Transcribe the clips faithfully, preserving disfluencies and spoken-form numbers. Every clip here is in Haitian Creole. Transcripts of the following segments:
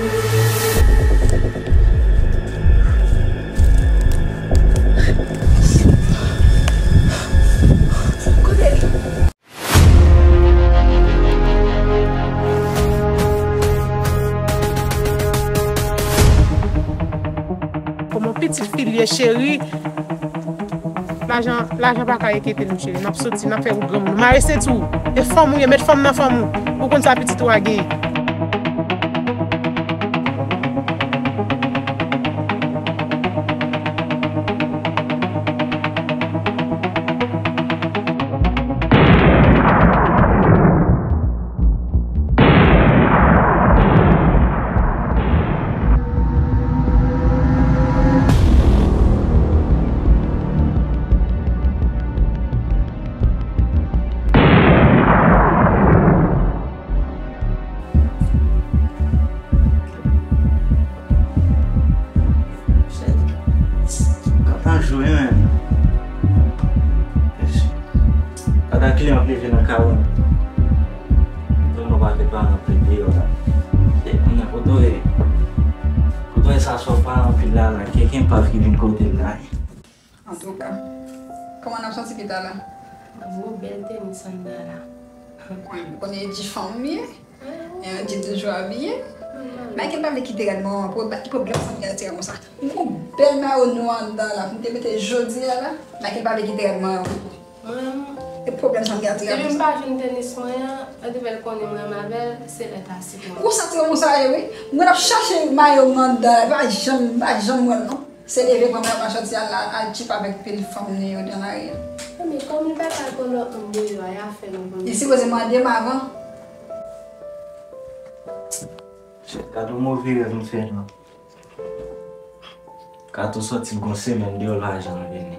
Kòman pitit fi l ye, cheri? Lajan, lajan pa ka enkete nou, cheri. N ap soti, n ap fè wout granmoun. Mare senti w. E fanm ou ye, met fanm nan fanm ou. Ou konn sa pitit ou a genyen. Kontan jwe menm. Pata kliyan ap leve nan kay ou. Zòn nan pa gen paran ap leve deyò la. E kounye a kote w ye? Kote w ye sa sòt pa anpil la la. Kèk enpav ki vin kote l la. Antouka, kòman n ap santi pita la? Gwo bèl tenis Sandra la. Ou konnen e di fanm ou ye? E di toujou abiye? Michael pa vle kite rad mwen an, pou ki pwoblèm sa m gen atire konsa? M gon bèl mayo nwa anndan la, pou m te mete jodi a la, Michael pa vle kite rad mwen an. Mwen menm, e pwoblèm sa m gen atire depi m konsa. Pa jwenn tenis mwen an, an te fè l konnen m renmen avè l, se lè ta sik mwen. Konsa atire konsa ye wi. Mwen ap chache mayo m anndan la, pa janm, pa janm wè l non. Se leve pran mayo machanti al, al, al tchipa avèk pil fanm li yo nan lari a. Wi, men kòm li pa ka gon lòt moun deyò a, y a fè nou konn. Li sipoze mande m avan. Shit, gad yon move rèv m fè non. Kato sòti l gon semèn deyò l pa janm vini.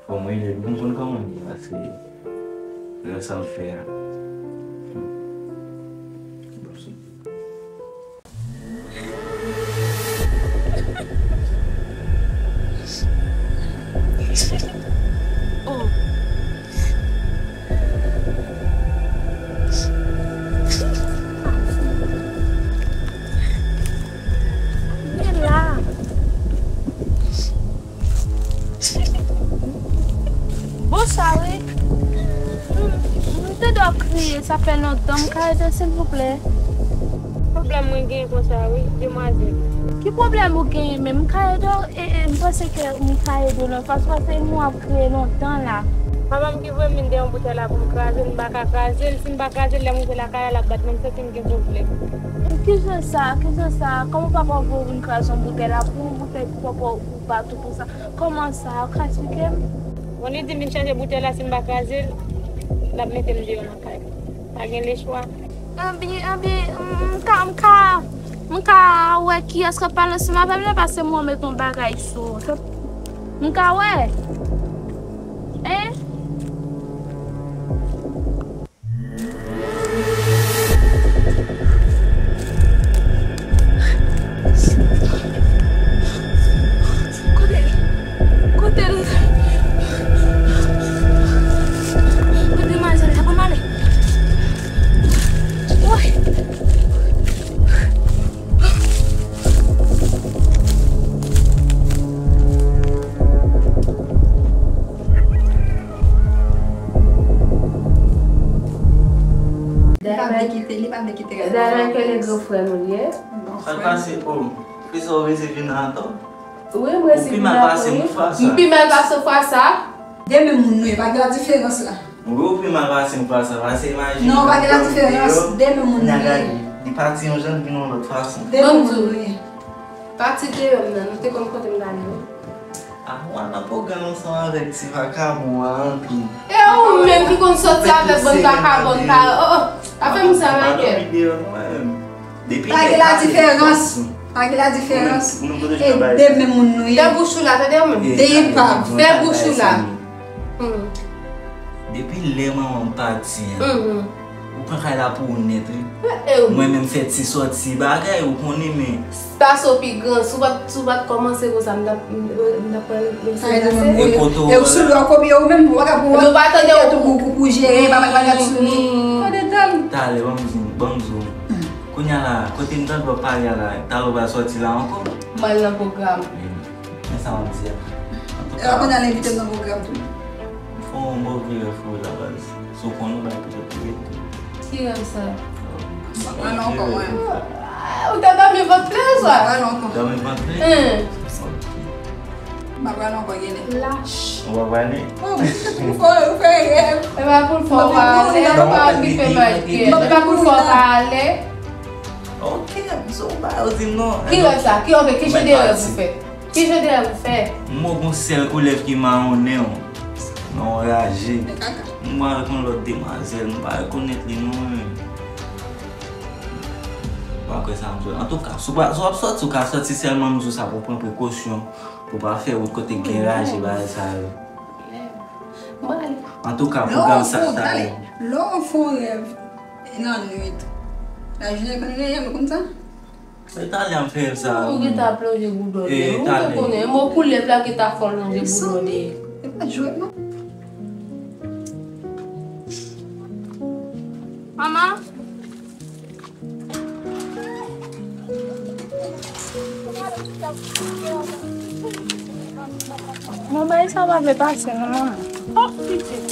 Fò m rele l pou m konn kòman l ye, paske lè sa m fè a. Oh. Men la. Bonswa wi. M, m tande w ap kriye, sa fè lontan. M ka ede w, silvouplè? Pwoblèm mwen genyen konsa wi, demwazèl. Ki pwoblèm ou genyen menm? M ka ede w? E, e, m panse ke m ka ede w nan fason, paske nou ap kriye lontan la. Manman m ki voye m vin dèyè yon boutèy la pou m kraze l, m pa ka kraze l. Si m pa kraze l, lè m rive lakay la, l ap bat mwen, m santi m gen pwoblèm. Kijan sa? Kijan sa? Kòman papa w voye w vin kraze yon boutèy la pou yon boutèy pou papa w bat ou konsa? Kòman sa? Ou ka eksplike m? Bon, li di m vin chache boutèy la, si m pa kraze l, l ap mete m deyò nan kay. Pa gen lechwa. Anben, anben, m, m ka, m ka, m ka wè kiyès k ap pale ansanm avè m la, paske m wè w met yon bagay sou. M ka wè? Hein? Kote l? Kote l? Kote demwazèl la? Ban m ale. Woy! Li pa vle kite, li pa vle kite rad mwen an. Dayè ke li gran frè nou l ye. Sa k pase? Oh, kisa w resi vin atò? Wi, m resi vin atò wi. Ou pi mal pase m fwa sa. M pi mal pase w fwa sa. De menm moun nou ye, pa gen la diferans la. Mwen wè w pi mal pase m fwa sa, pase imajine. Non, pa gen la diferans, de menm moun nou ye. Li pati yon jan, li vin yon lòt fason. De menm moun nou ye. Pati deyò m nan, nou te konn kote m t ale wi. A, w al nan pwogram ansanm avèk ti vakabon an anpil. E ou menm ki konn sòti avèk bann vakabon pa, oh, oh, pa fè m sa, Michael. Pa gen la diferans. Pa gen la diferans. E de menm moun nou ye. Fè bouch ou la, tande w menm. De epav. Fè bouch ou la. Hmm. Depi lè manman m pati an, ou pran kay la pou ou nèt wi. Mwen menm fè ti sòti bagay, ou konnen, men. Pase w pi gran, si w pa t, si w pa t kòmanse konsa, m t ap, m, m t ap pran leson. E kote w. E w sou lò kopye ou menm, ou pa ka pou ou. Nou pa tande w pou, pou, pou jere, pa, pa, pa gad sou li. Tande, tande. Talè, ban m di, ban m di w. Kounye a la, kote m tande w ap pale a la, talè w pral sòti la ankò? M pral nan pwogram. Men sa w ap di a. Antouka, kounye a l envite m nan pwogram tou. Fè yon bon vye rèv pou w la baz. Si w konnen w bay poutèt ou ret tou. Ki rèv sa? M pa pral ankò mwen. Ou te dòmi vant plen swa? M pa pral ankò. Dòmi vant plen? Hen. M pa pral ankò genlè. Lach. Ou pa prale? Ou fè, ou fè rèv. E pa pou l fè w pa ale, ou pa okipe Michael. E pa pou l fè w pa ale. Ok, so ou pa yo di m non. Ki rèv sa? Ki, ok, ki jan de rèv ou fè? Ki jan de rèv ou fè? M wè gon sèl koulèv ki mawonnen w. Nan yon raje. M pral konn lòt demwazèl, m pa rekonèt li non. M pa kwè sa m sou. Antouka, si w pa, si w ap sòti, ou ka sòti sèlman m di w sa pou w pran prekosyon, pou w pa fè wout kote gen raje bagay sa yo. Antouka, pwogram sa talè. Lè w fè yon rèv lannwit, lajounen konn reyèl, ou konn sa? E talè m fè sa. Ou gentan ap lonje boudon li. Ou te konnen, men koulèv la gentan ap fè w lonje boudon li. E pa jwèt non. Manman. Manman, e sa w pa vle pase non, manman. Oh, pitit.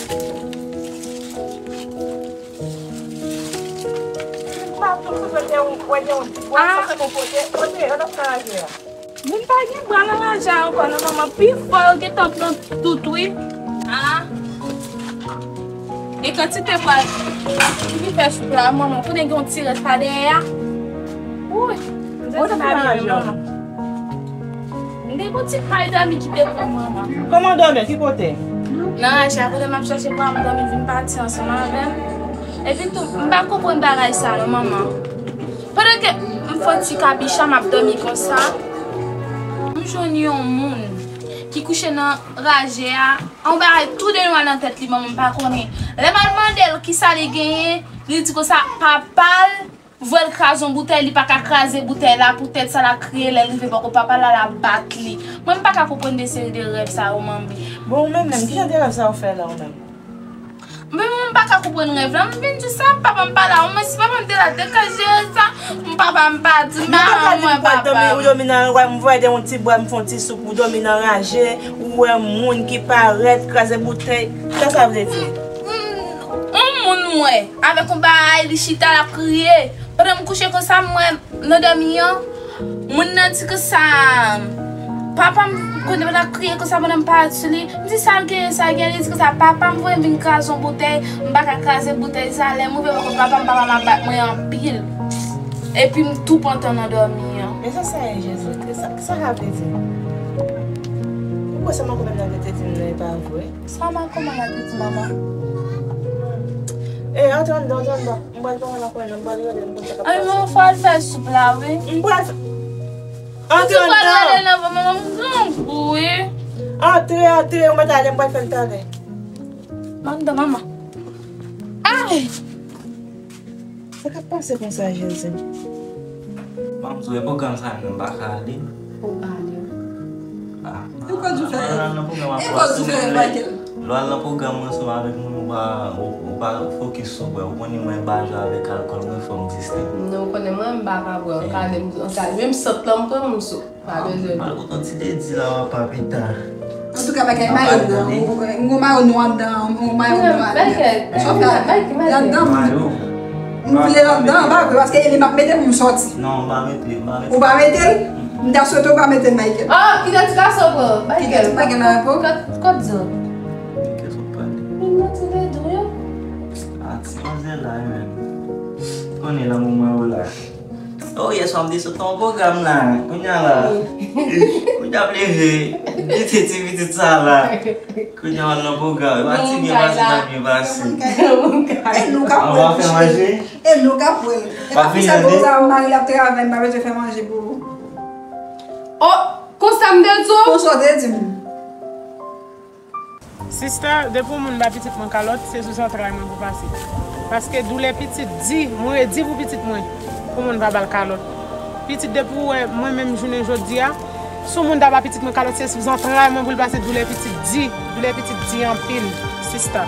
Vin pa gen bwa nan raje a ankò non, manman. Pifò yo gentan pran tout, wi. Ah. E kantite bwa ki fè soup la, manman, konnen gen yon ti rès pa dèyè a. Wouy. Ou te fè raje a? M te gon ti kay dòmi ki te pran manman. Kòman dòmi? Ki kote? Nan raje a, kote m ap chèche pou m dòmi, vin pati ansanm avè m. Epi tou, m pa konprann bagay sa non, manman. Pandan ke m fè ti kabicha, m ap dòmi konsa, m jwenn yon moun ki kouche nan raje a, yon bagay tou de nwa nan tèt li, manman, m pa konnen. Lè m al mande l kisa li genyen, li di konsa papa l voye l kraze yon boutèy, li pa ka kraze boutèy la, poutèt sa l ap kriye, lè l rive bò kote papa l la, l ap bat li. Mwen, m pa ka konprann de seri de rèv sa yo, manmi. Bon, ou menm menm, ki jan de rèv sa ou fè la, ou menm? Men mwen, m pa ka konprann rèv la, m vin di sa, papa m pa la, mwen, si papa m te la, te ka jere sa, m papa m pa di, m pa wè mwen papa m. Ou dòmi nan, m voye de yon ti bwa, m fè yon ti soup, ou dòmi nan raje, ou wè moun ki parèt, kraze boutèy, sa sa vle di? Mm, yon moun m wè, avèk yon bagay, li chita, l ap kriye. Pandan m kouche konsa, m wè nan dòmi an, moun nan di konsa, papa m, kote m ap kriye konsa pandan m parèt sou li. M di, sa l genyen, sa l genyen? Li di konsa, papa m voye m vin kraze yon boutèy, m pa ka kraze boutèy sa. Lè m rive bò kote papa m, papa m ap bat mwen anpil. Epi m tou pantan nan dòmi an. Men sa sa ye, Jezi? Sa, sa sa vle di? Ou kwè sa manman m nan te di m nan e pa vre? Sa manman m nan te di, manman? E, antre anndan, antre anndan. M pral pran nan kwen nan, m pral rele, m konn sa k ap pase. Ay, men fò al fè soup la, wi. M pral fè. Antre anndan. Ou pral rele nan manman, m grangou, wi. Antre, antre, ou mèt ale, m pral fè l talè. M anndan, manman. Ay! Sa k ap pase konsa, Jezi? Manman, sou e pwogram sa, m pa ka ale. Ou pa ale. Ah. E kòman w fè? E kòman w fè, Michael? Lè w al nan pwogram ansanm avèk moun, ou pa, ou, ou pa fokis sou bwè. Ou konnen mwen m pa jwe avèk alkòl, mwen fò m distenk. Non, ou konnen mwen m pa ka bwè. An kale, an kale, menm sant lan m pran m sou. Pa bezwen. Al kot yon ti dedi la w ap pa pita. Antouka, bagay mayo nan, m gon mayo nwa anndan, m gon mayo nwa anndan. Sa w fè anndan? M vle anndan, pa vre, paske e li m ap mete pou m sòti. Non, m pa mete, m pa mete. Ou pa mete l? M ta swete w pa mete l, Michael. Ah, ki dedikasyon pou Michael? Ki dedikasyon pou? Kot, kot zòt? Kiyès w ap pale? Vin nan ti dedou yo. Ah, ti manzè la, menm. Konnen lanmou mwen ou la. Oh, yè swa m te sot nan yon pwogram la. Kounye a la. Kounye a m leve. M kite ti pitit sa la. Kounye a m al nan pwogram. E pa ti byen pase, pa byen pase. E nou k ap wè l. Ann fè manje? E nou k ap wè l. E pa fini sa, anndan? Konsa, mari l ap travay, m pa bezwen fè manje pou ou. Oh, konsa m te di w? Konsa w te di m. Sista, depi yon moun ba pitit mwen kalòt, se sou zantray mwen pou pase. Paske doulè pitit di, mwen redi pou pitit mwen, pou moun pa ba l kalòt. Pitit depi w wè mwen menm jounen jodi a, si yon moun ta ba pitit mwen kalòt, se sou zantray mwen pou l pase, doulè pitit di, doulè pitit di anpil, sista.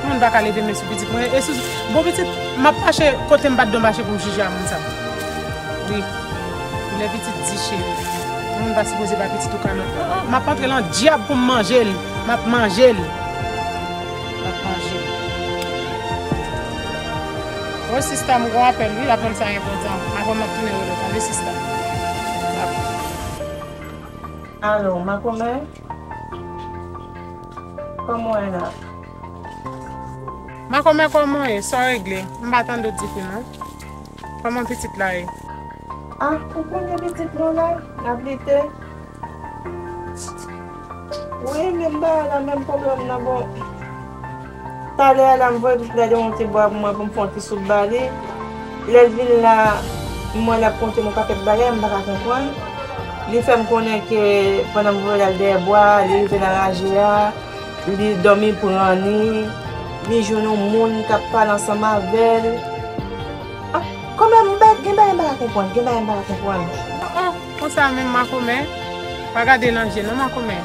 Yon moun pa ka leve men sou pitit mwen, e sou, bon pitit, m ap mache kote m pa t dwe mache pou m jije a moun sa. Wi. Lè pitit di cheri. Moun pa sipoze ba pitit ou kanot. Oh, oh, m ap antre lan dyab pou m manje l. M ap manje l. M ap manje l. Wi, sista, m gon apèl, wi, apèl sa enpòtan. Avan m ap tounen rele w, tande, sista. Alo, makomè? Kòman w ye la? Makomè, kòman w ye? Sa w regle? M pa tande w dife, non. Kòman pitit la ye? Ah, ou konnen pitit nou la, l ap lite. Wi, menm bagay la, menm pwoblèm nan, bon. Talè a la, m voye pitit la dèyè yon ti bwa pou mwen, pou m fè yon ti soup ba li. Lè l vin la, m wè l ap konte m yon pakèt bagay, m pa ka konprann. Li fè m konnen ke pandan m voye l al dèyè bwa a, li rive nan raje a, li dòmi pran li, li jwenn yon moun k ap pale ansanm avè l. Ah, kanmenm, m pa, gen bagay m pa ka konprann, gen bagay m pa ka konprann. Oh, oh, konsa menm, makomè, pa gade nan je non, makomè.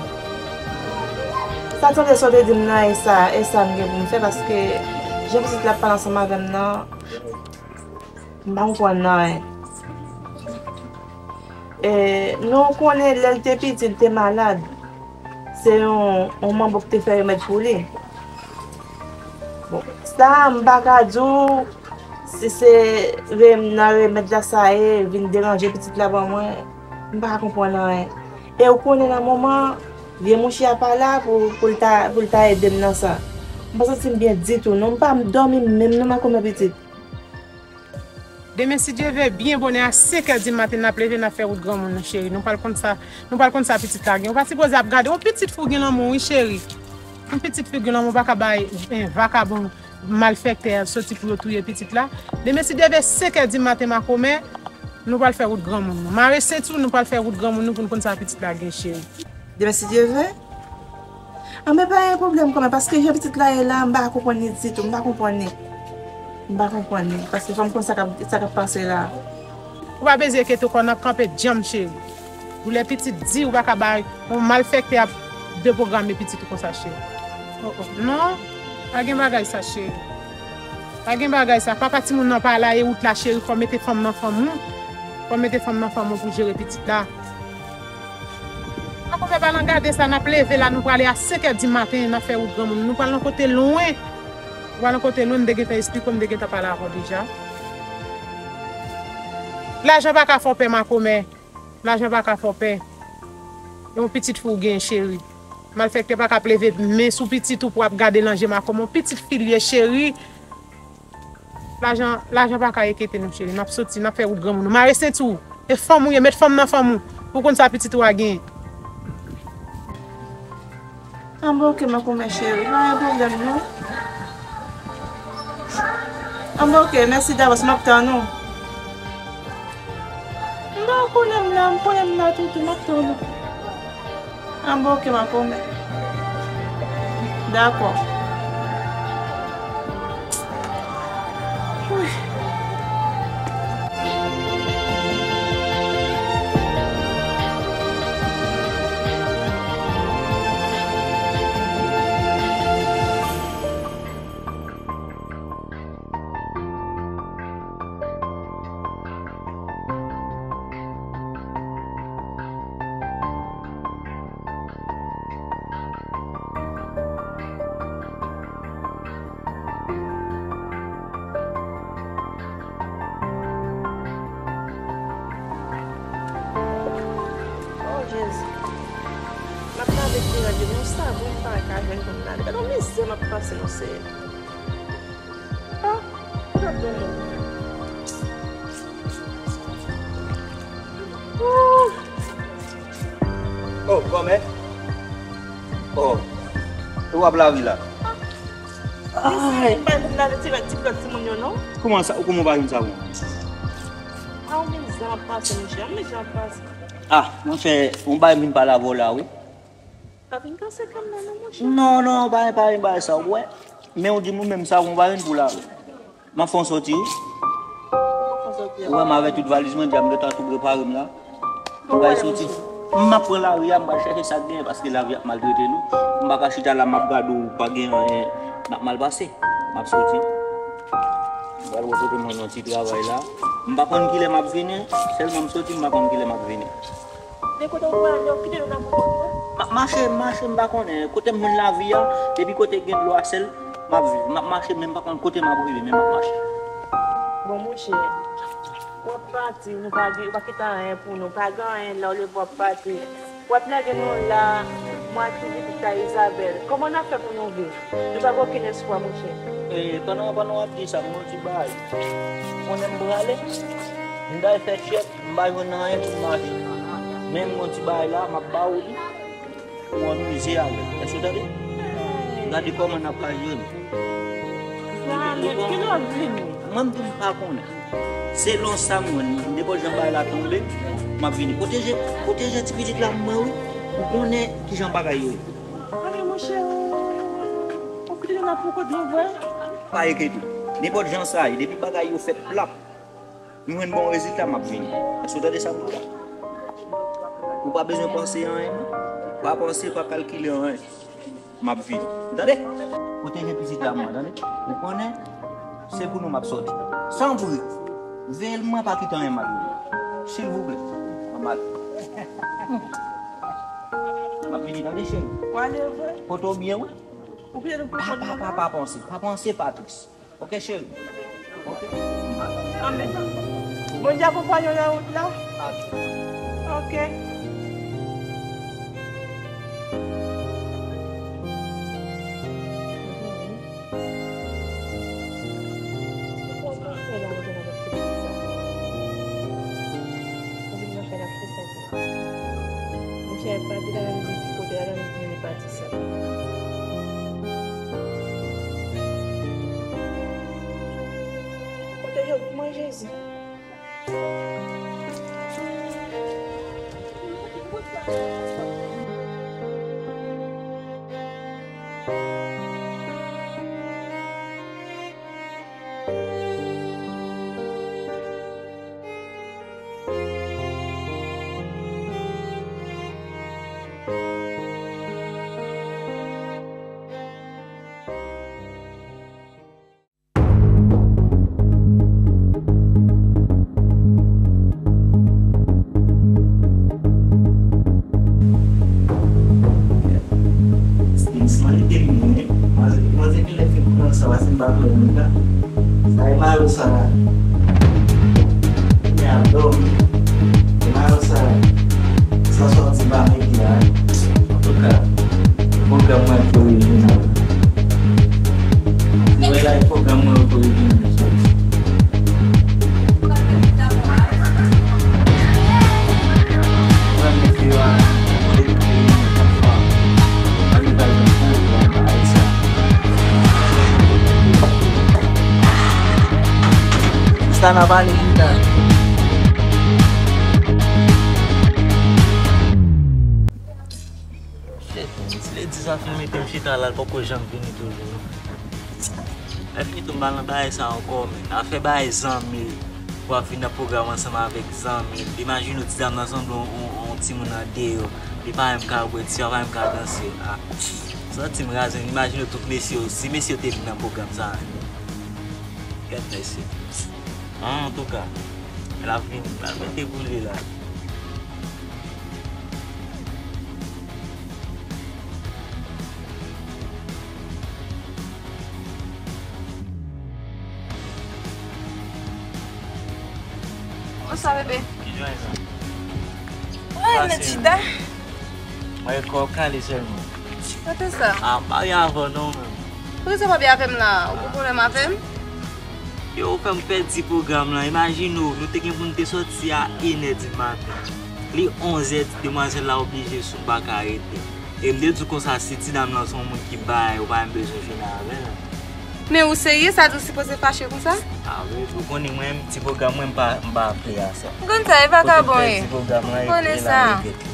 Sa tande sa w te di m nan, e sa, e sa m gen pou m fè, paske jan pitit la ap pale ansanm avè m nan, m pa konprann anyen. E, nou konnen lè l te piti, l te malad. Se yon, yon manbo ki te fè remèd pou li. Bon, sa a, m pa ka di w si se re-, nan remèd la sa ye, vin deranje pitit la ban mwen. M pa ka konprann anyen. E ou konnen nan moman, vye mouche a pa la pou, pou l ta, pou l ta ede m nan sa. M pa santi m byen ditou, non. M pa dòmi menm, non, makomè pitit. Demen, si Dye vle, byen bonè a senk è di maten, n ap leve, n ap fè wout granmoun nou, cheri. Nou pral konn sa, nou pral konn sa pitit la gen. Ou pa sipoze ap gade. Yon pitit fi w gen lanmou, wi, cheri. Yon pitit fi w gen lanmou, ou pa ka bay, eh, vakabon, malfektè soti pou yo touye pitit la. Demen, si Dye vle, senk è di maten, makomè, nou pral fè wout granmoun nou. Mare senti w, nou pral fè wout granmoun nou pou n konn sa pitit la gen, cheri. Demen, si Dye vle. Anben, pa gen pwoblèm kanmenm, paske jan pitit la ye la, m pa konprann li ditou, m pa konprann li. M pa konprann li, paske fò m konn sa k ap, sa k ap pase la. Ou pa bezwen enkyete w, kò w ap kanpe djanm, cheri. Pou lè pitit di, ou pa ka bay yon malfektè ap depwograme pitit ou konsa, cheri. Oh, oh. Non, pa gen bagay sa, cheri. Pa gen bagay sa. Papa timoun nan pa la, e wout la, cheri, fò w mete fanm nan fanm ou. Fò w mete fanm nan fanm ou pou jere pitit la. Makomè pa nan gade sa, n ap leve la, nou prale a senk è di maten, n ap fè wout granmoun. Nou pral nan kote lwen. Nou pral nan kote lwen, m te gentan esplike w, m te gentan pale avè w deja. Lajan pa ka fè w pè, makomè. Lajan pa ka fè w pè. E yon pitit fi w gen, cheri. Malfektè pa ka ap leve men sou pitit ou pou ap gade nan je makomè. Yon pitit fi l ye, cheri. Lajan, lajan pa ka enkyete nou, cheri. N ap soti, n ap fè wout granmoun nou. Mare senti w. E fanm ou ye, met fanm nan fanm ou. Pou konn sa pitit ou a genyen. Anben, oke, makomè cheri. Pa gen pwoblèm, non. Anben, oke, mèsi davans, m ap tann ou. M pa konnen m la, m konnen m la toutou, m ap tann ou. Anben, oke, makomè. Dakò. Wi. Oh, Jezi. M ap lave piray yo, men yon savon m pa ka jwenn pou m lave. Gade yon mizè m ap pase, non, Seyè. Ah, gade yon moun. Ooh. Oh, kòmè. Oh. E w ap lave la? Ay. M pa vin lave ti vèt ti plòt timoun yo, non. Kouman sa, kouman w pa jwenn savon? Ah, mizè m ap pase, monchè, mizè m ap pase. Ah, monchè, yon bagay m vin pale avè w la, wi. Pa vin kase kè m nan, non, monchè. Non, non, pa, pa, pa sa, w wè. Men w di m ou menm savon w pa jwenn pou lave. M ap fè yon sòti, wi. Ou wè m avèk tout valiz mwen, dja m gentan tou prepare m la. M pral soti. M ap pran lari a, m pral chèche sa k genyen, paske lavi ap maltrete nou. M pa ka chita la, m ap gade w, pa gen anyen, n ap mal pase. M ap soti. M pral wè kote m jwenn yon ti travay la. M pa konn kilè m ap vini, sèlman m soti, m pa konn kilè m ap vini. Men kote w prale, w kite nou nan poko dlo? M ap mache, m mache, m pa konnen. Kote m jwenn lavi a, depi kote gen dlo a, sèl m ap viv. M ap mache, men m pa konn kote m ap rive, men m ap mache. Bon, monchè, w ap pati, nou pa gen, ou pa kite anyen pou nou, pa gen anyen la, w leve w ap pati. W ap lage nou la, mwen ak pitit ta Izabèl. Kòman n ap fè pou nou viv? Nou pa gen okenn espwa, monchè. E, pandan, pandan w ap di sa, m gon ti bagay. Ou konnen m prale? M t al fè chèk, m pa jwenn anyen pou m mache. Men m gon ti bagay la, m ap ba ou li. Ou anmize avè l. Èske w tande? Gade kòman n ap pral jwenn. Sa ale, kilè w ap vini? Mwen m tou m pa konnen. Selon sa m wè, nenpòt jan bagay la tonbe, m ap vini. Pwoteje, pwoteje ti pitit la pou mwen, wi. Ou konnen kijan bagay yo ye. Ale, monchè, ou kite nou nan poko dlo vre? Pa enkyete. Nenpòt jan sa ye, depi bagay yo fèt plap, nou jwenn bon rezilta, m ap vini. Èske w tande sa m di w la? Ou pa bezwen panse anyen, non. Pa panse, pa kalkile anyen. M ap vini. Tande? Pwoteje pitit la pou mwen, tande? Ou konnen, se pou nou m ap sòti. Sanpri, veye l mwen pa kite anyen mal rive. Silvouplè. Mwen mal. M ap vini, tande, cheri? W ale vre? Pote w byen, wi. Ou kite nou pou kont nou la? Pa, pa, pa, pa panse. Pa panse, pa tris. Ok, cheri. Ok. Amèn. Bondye akonpanye w nan wout la. Ok. Monchè, pati la menm di kote la, nan menm kote li pati sa. Kote yo pou mwen, Jezi? Sting, si mwen te mwen, mwen, mwen te lè fè pran sa, paske m pa vle moun la. Sa e malo sa la. Kounye a dòmi. E malo sa la. Sa sòti pa mete a. Antouka, pwogram mwen ki orijinal. Mwen la, pwogram mwen ki orijinal. Sa n ap ale chita. Shit, man, ti ledi sa fin mete m chita la, l poko janm vini toujou. Lè fini tou, m pa nan bagay sa ankò, men afè bagay zanmi, w ap vin nan pwogram ansanm avèk zanmi. Imajine w, ti dam nan sanble yon, yon, yon timoun andeyò. Li pa menm ka bwè, ti a pa menm ka danse. Ah, santi m raze, imajine w tout mesye yo, si mesye yo te vin nan pwogram sa, gad mesye. Antouka, l ap vini, l ap mete pou li la. Bonswa, bebe. Kijan e sa? Mwen renmen chita. Mwen kò kale sèlman. Kote sa? Ah, m pa byen avè w non, menm. Poukisa w pa byen avè m la? Ou gen pwoblèm avè m? Yo, ou fè m pèdi pwogram lan. Imajine w, nou te gen pou n te sòti a inè di maten. Li onzè, demwazèl la oblije sou m pa ka rete. E m te di w konsa, si ti dam lan se yon moun ki bay, ou pa menm bezwen jwenn avè l. Men ou serye, sa di w sipoze fache konsa? Ah wi, ou konnen mwen, ti pwogram mwen, m pa, m pa prè a sa. M konn sa, e vakabon ye. Kote m pèdi pwogram lan, e la regrèt.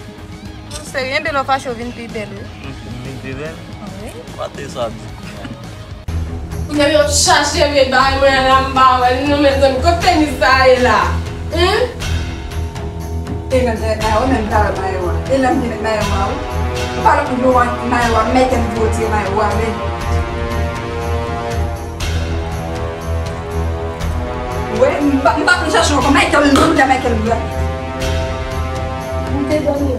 Ou serye, enben lè w fache, w vin pi bèl, wi. M vin pi bèl? Wi. Kote sa w ap di? Kounye a yo chache vye bagay mwen an la, m pa wè l non, mezanmi. Kot tenis sa a ye la? Hen? E lè, e, e, ou menm talè mayo a. E lè m te met mayo a, wi. Ou pa lòt moun yo wè mayo a, mèt m pou w tire mayo a, men. Wi, m pa m pa konn chèche ankò. Michael, non, m te Michael la. Ou te dòmi